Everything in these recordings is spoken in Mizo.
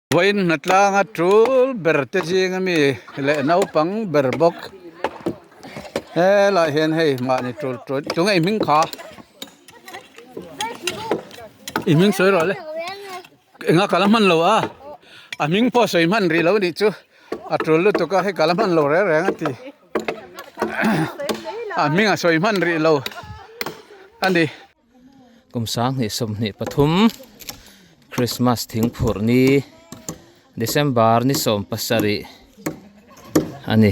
Vawiin hnatlanga tul ber te zing ami leh naupang ber bawk helaiah hian hei mahni tul tul tunge i hming kha i hming sawi rawh le enga ka la hman lo a a hming pawh sawi hman rih lo anih chu a tul lutuk a hei ka la hman lo reng reng a ti a hming a sawi hman rih lo a ni. Kum 2023 Christmas thingphurh ni December ni 17 a ni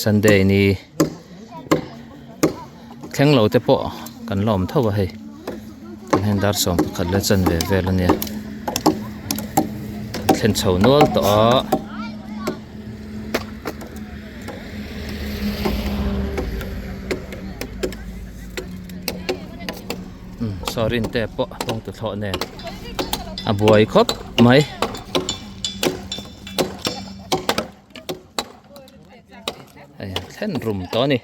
Sunday ni thleng lo te pawh kan la awm tho a hei tun hian dar 11 leh chanve vel a nia thlen chho nual tawh a. Saw rin te pawh kawng tu thlawh nen a buai khawp mai. Hei a thlen rum tawh a ni.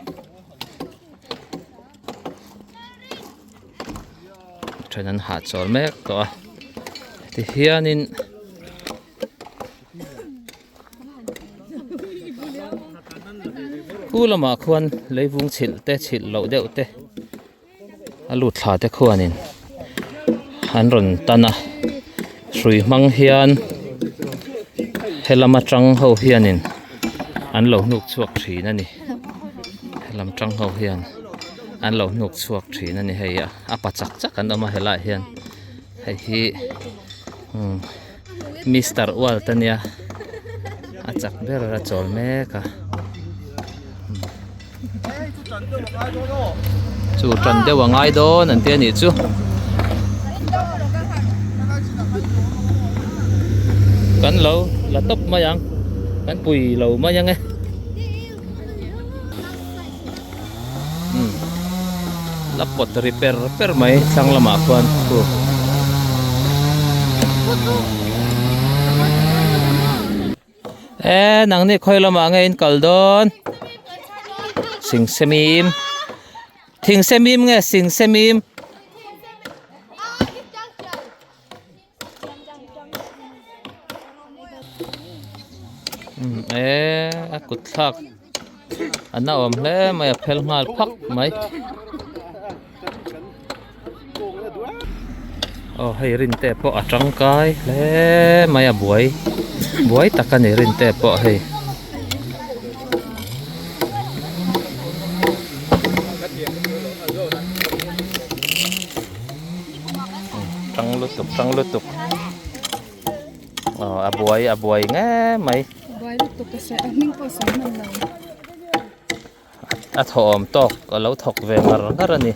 Then an hahchawl mek tawh a tihianin. Khu lamah khuan leivung chhilh te chhilh loh deuh te a lut thla te khuanin an rawn tan a hrui hmang hian helam atang ho hianin an lo hnuk chhuak thin a ni helam tang ho hian an lo hnuk chhuak thin a ni hei a pa chak chak an awm a helaiah hian hei hi umm. Mister Walt ania a chak ber a chawl mek a chu tan deuh a ngai dawn an ti anih chu kan lo la tawp mai ang kan pui lo mai ang e la pawt ri per per mai thlang lamah khuan khu e nangni khawi lamah nge in kal dawn sing semim thing semim nge sing semim e a kut thlak a na awm hle mai a phel nghal phak mai aw hei rin te pawh a tangkai hle mai a buai buai tak a ni rin te pawh hei. Tang lutuk tang lutuk aw a buai a buai nge mai buai lutuk ka sawi a hming pawh sawi hman lo a thawhawm tawk a lo thawk ve ngar ngar a ni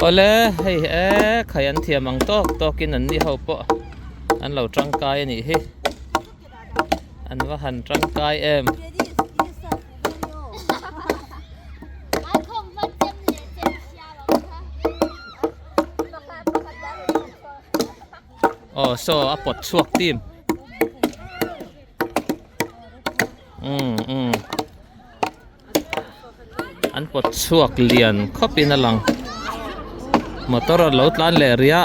awle hei e khai an thiam ang tawk tawkin an ni ho pawh an lo tangkai a nih hi an va han tangkai em. Aw saw a pawt chhuak team umm umm an pawt chhuak lian khawp in a lang motor a lo tlan leh rih a.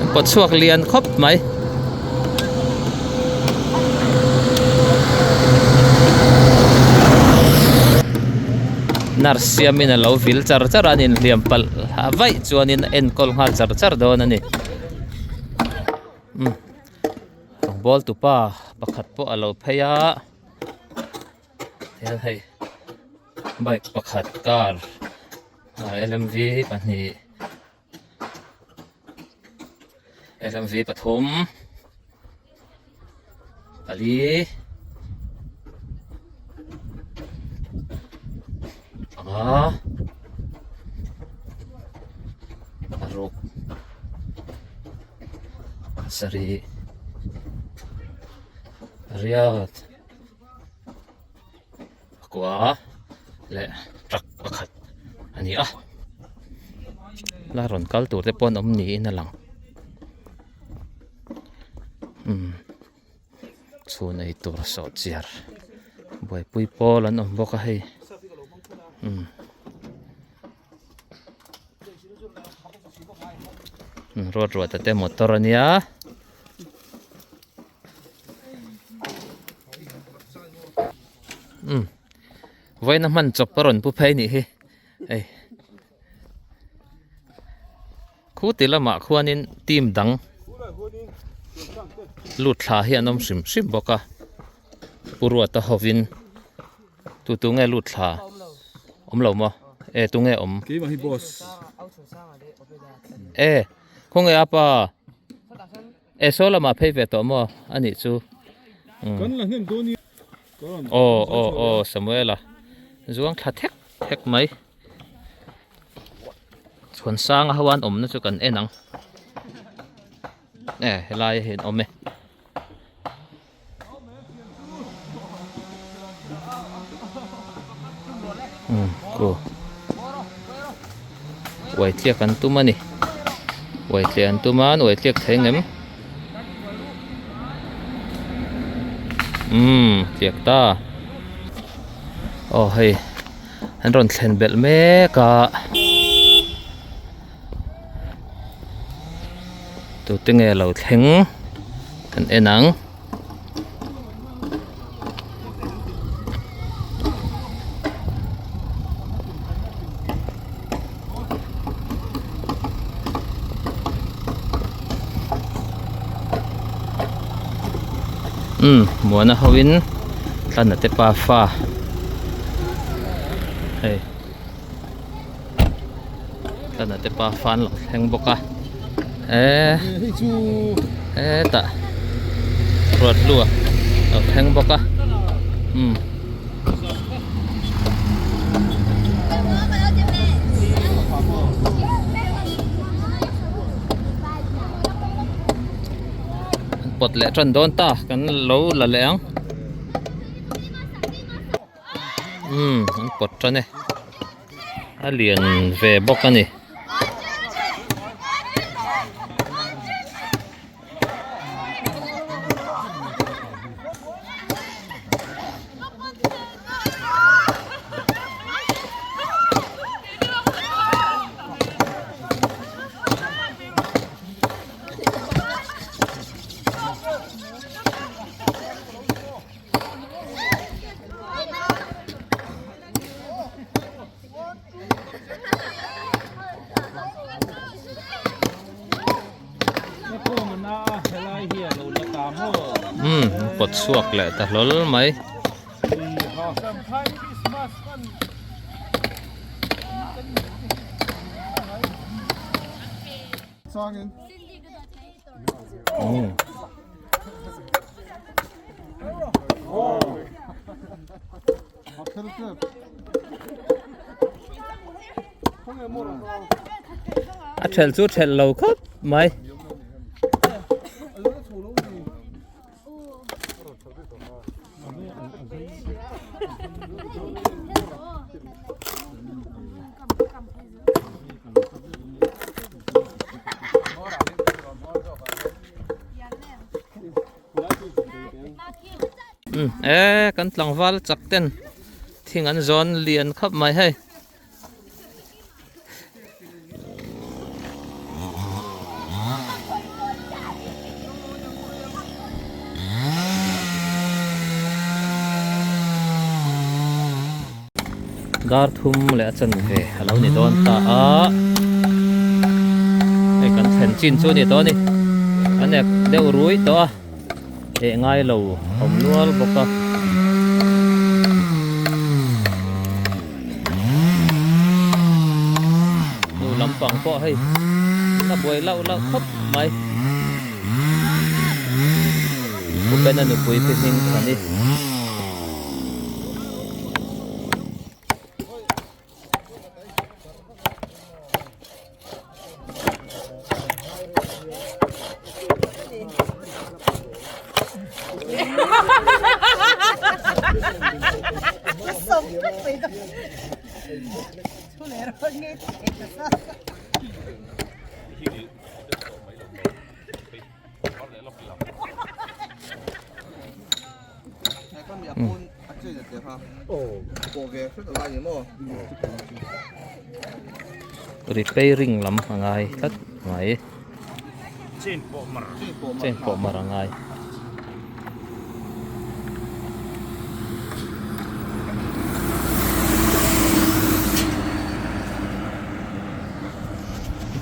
An pawt chhuak lian khawp mai. Nurse siamin a lo vil char char a an inhliam palh vaih chuanin a enkawl nghal char char dawn a ni umm rawngbawl tupa pakhat pawh a lo phei a tihian hei bike pakhat car L_M_V pahnih. Lmv pathum pali panga paruk pasarih pariat pakua leh truck pakhat a ni a la rawn kal tur te pawh an awm niin a lang umm chhun ei tur sawh chiar buaipui pawl an awm bawk a hei umm. Ruat ruat te motor ania. Um vawiin a hman chawp a rawn pu phei nih hi hei khu ti lamah khuanin team dang lut thla hi an awm hrim hrim bawk a pu ruata hovin tu tu nge lut thla awm lo maw e tunge awm e khawnge apa. E saw lamah phei ve tawh maw a nih chu Kan la hnem dawn i Aw aw aw Samuela zuang thla thek thek mai chhuan sanga ho an awmna chu kan en ang e helai hi an awm e. Ku uai tliak an tum a ni uai tliah an tum a an uai tliak thei ngem umm tliak ta aw hei an rawn thlen belh mek a tute nge lo thleng kan en ang. Umm muana ho in tlanna te pafa hei tlanna te pafa an lo thleng bawk a eee hetah ruat lu a lo thleng bawk a umm. Pawt leh tan dawn ta kan lo la leh ang umm an pawt tan e a lian ve bawk a ni. Umm pawt chhuak leh ta hlawl mai. A thelh chu thelh lo khawp mai. Um e kan tlangval chak ten thing an zawn lian khawp mai hei. Dar thum leh a chanve a lo ni dawn ta a hei kan thlen chin chu a ni tawh a ni an ek deuh rui tawh a eh ngai lo awm nual bawk a. Hnu lampang pawh hei a buai lauh lauh khawp mai Pu Bena nupui pi hming a ni. Repairing lam a ngai tlat mai. Chain pawh mar. Chain pawh mar a ngai.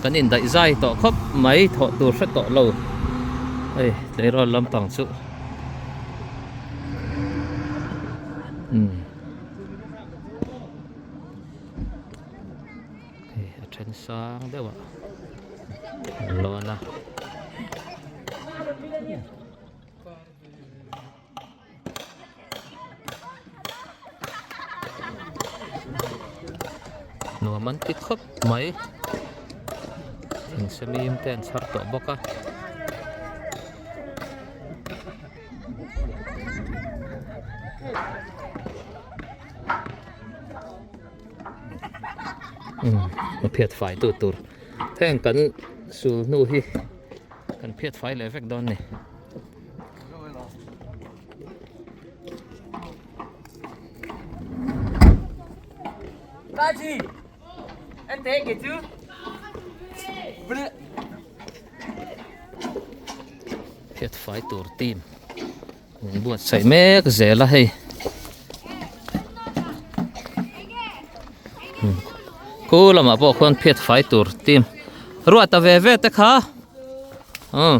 Kan indaih zai tawh khawp mai thawh tur hre tawh lo hei tleirawl lampang chu umm hei a then sang deuh ah an lawn a. Nuam an ti khawp mai thingsemim te an chhar tawh bawk a. Umm a phiat fai tu tur heng kan sul hnu hi kan phiat fai leh vek dawn a ni. Phiat fai tur team min buatsaih mek zel a hei khu lamah pawh khuan phiat fai tur team ruat ta ve ve te kha umm.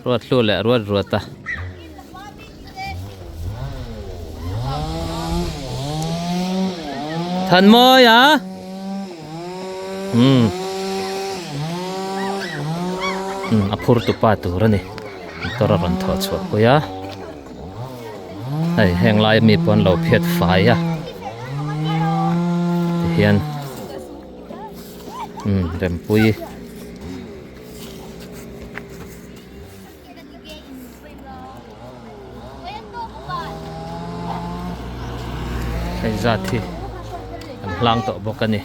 Ruat hlu leh ruat ruat a. Thanmawi a. Umm. Umm a phur tu pa tur a ni. Motor a rawn thawh chhuah pui a. Hei heng lai mi pawh an lo phiat fai a. Tihian umm rempui. Hei zat hi an hlang tawh bawk a ni.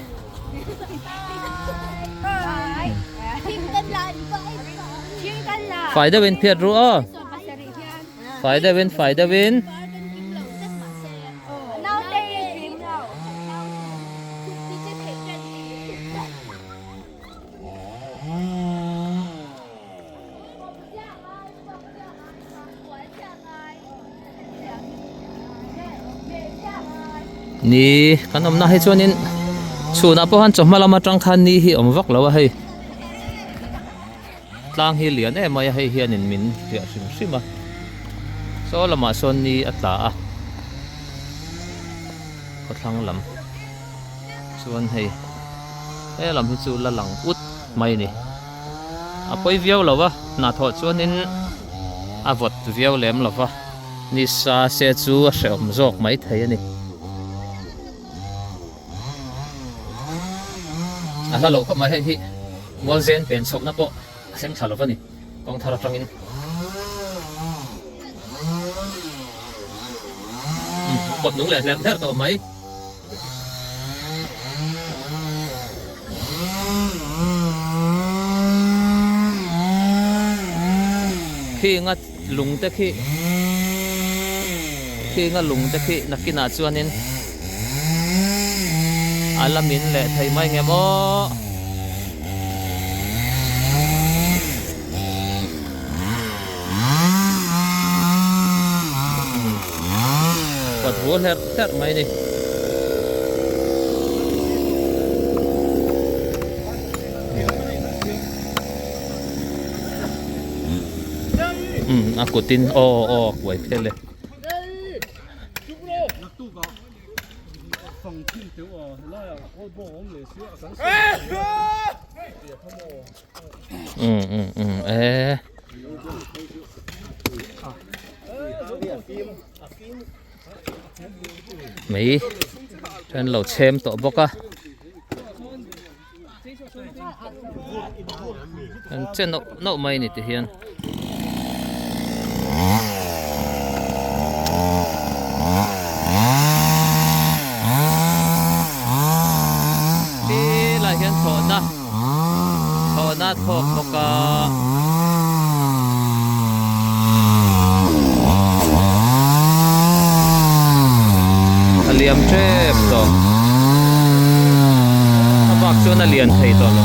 Fai deuhin phiat ru aw. Fai deuhin fai deuhin. Ni kan awmna hi chuanin chhunah pawh khan chawhma lam atang khan ni hi awm vak lo a hei tlang hi lian em mai a hei hianin min hliah hrim hrim a saw lamah sawn ni a tla a khawthlang lam chuan hei he lam hi chu la lang ut mai a ni a pawi viau lo a hnathawh chuanin a vawt viau lem lo va nisa se chu a hrehawm zawk mai thei a ni a hla loh khawp mai hei hi Mualzen pen chhohna pawh a thleng thla lo va ni kawng thar atangin kawt nung leh hlerh hlerh tawh mai. Khinga lung te khi khinga lung te khi nakinah chuanin a la min leh thei mai nge maw. Kawt vur hlerh hlerh mai a ni. Umm a kutin aw aw a kuai phel e. Umm umm umm e. Mei then lo chhem tawh bawk a an che nauh nauh mai a ni ti hian. Khi lai hian thlawhna thlawhna a thlawk bawk a. A liam tep tawh a bak chuan a lian thei tawh lo.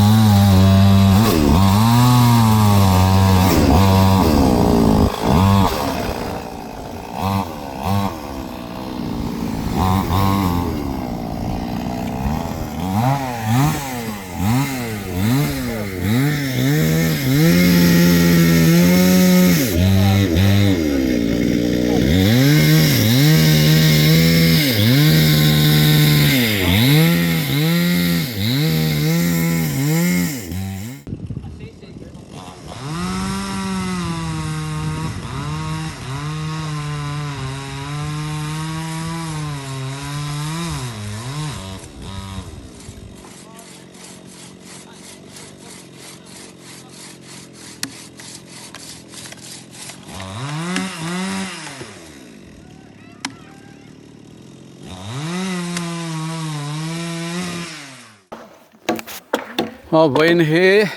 Aw vawiin hi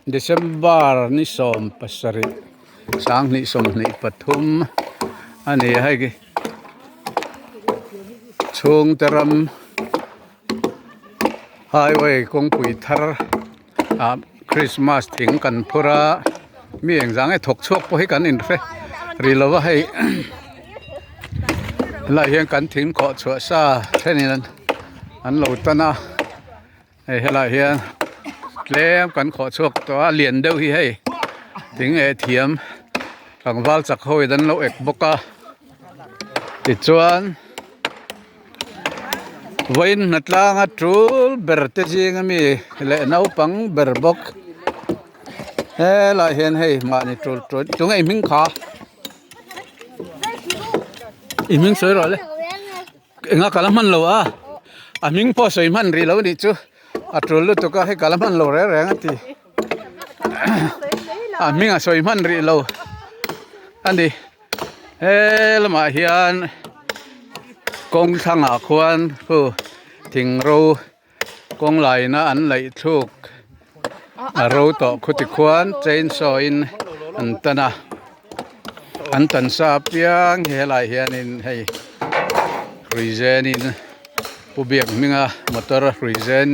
December ni 17 2023 a ni a hei chhungte ram highway kawngpui thar ah Christmas thing kan phur a mi engzah nge thawk chhuak pawh hi kan inhre rih lo va hei helaiah hian kan thing khawh chhuah sa thenin an lo tan a. Hei helaiah hian tlem kan khawh chhuak tawh a lian deuh hi hei thing eh thiam tlangval chak ho in an lo ek bawk a tichuan vawiin hnatlanga tul ber te zing ami leh naupang ber bawk helaiah hian hei mahni tul tul tunge i hming kha i hming sawi rawh le. Enga kala hman lo a, a hming pawh sawi hman rih lo nih chu a tul lutuk a hei kala hman lo reng reng a ti a hming a sawi hman rih lo a ni he lamah hian kawng thlangah khuan khu thing ro kawng laina an laih thluk a ro tawh khu tikhuan chainsaw in an tan a an tan sa apiang hi helaiah hianin hei hrui zenin pu biak hminga motor a hrui zen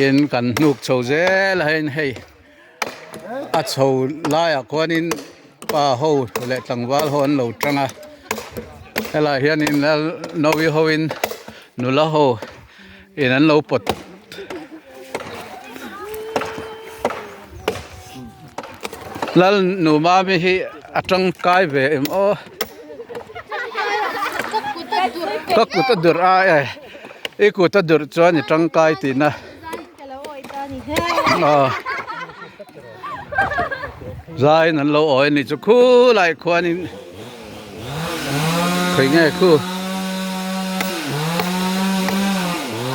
in kan hnuk chho zel a hein hei a chho laiah khuanin pa ho leh tlangval ho an lo tang a helaiah hianin nawi hoin nula ho in an lo pawt lal nu mami hi a tangkai ve em aw ka kut a durh a e i kut a durh chuan i tangkai tihna aw zaiin an lo awi a nih chu khulai khuanin khawi nge khu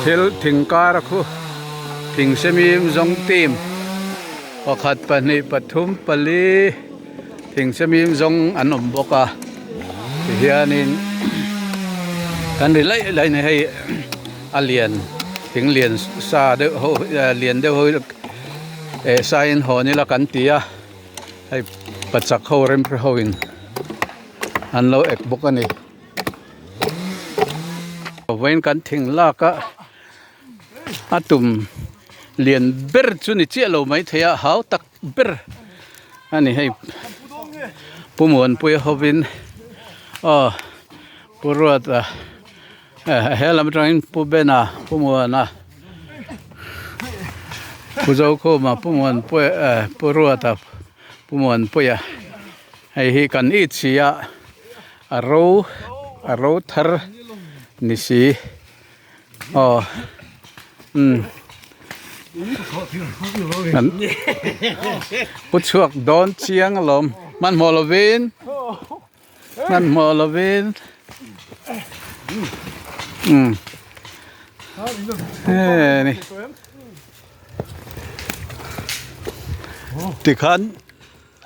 thil thing kar a khu thing semim zawng team pakhat pahnih pathum pali thing semim zawng an awm bawk a tihianin kan ri laih laih a ni hei a lian thing lian sa deuh ho lian deuh ho eh saiin hawn ila kan ti a hei pachak ho remhre ho in an lo ek bawk a ni vawiin kan thing lak a a tum lian ber chu ni chiah lo maithei a hau tak ber a ni hei Pu Muanpuia hovin aw Pu Ruata he lam atangin Pu Bena Pu Muana Pu Zokhuma Pu Muanpuia eh Pu Ruata Pu Muanpuia hei hi kan it si a a ro a ro thar ni si aw umm kan pu chhuak dawn chiang alawm hmanhmawh lovin. Hmanhmawh lovin umm heni tikhan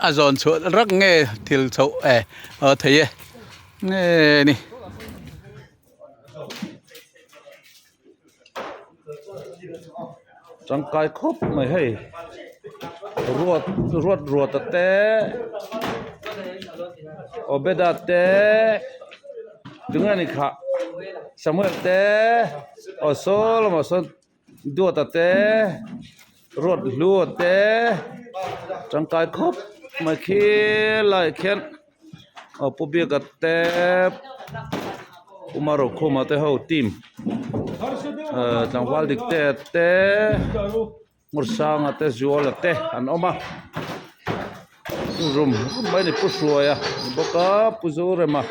a zawn chhuah rak nge thil chhoh eh aw thei e nge ni. Tangkai khawp mai hei ruat ruat ruata te Obeda te tunge ni khah Samuel te aw saw lamah sawn Duata te ruat hlua te tangkai khawp mai khi laiah khian. Aw pu biaka te pu marokhuma te ho team ehh tlangval dik te te hmursanga te zuala te an awm a rum rum mai a ni pu hruaia ni bawk a pu zorema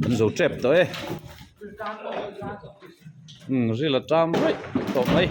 an zo tep tawh e umm ril a tam raih tawh mai.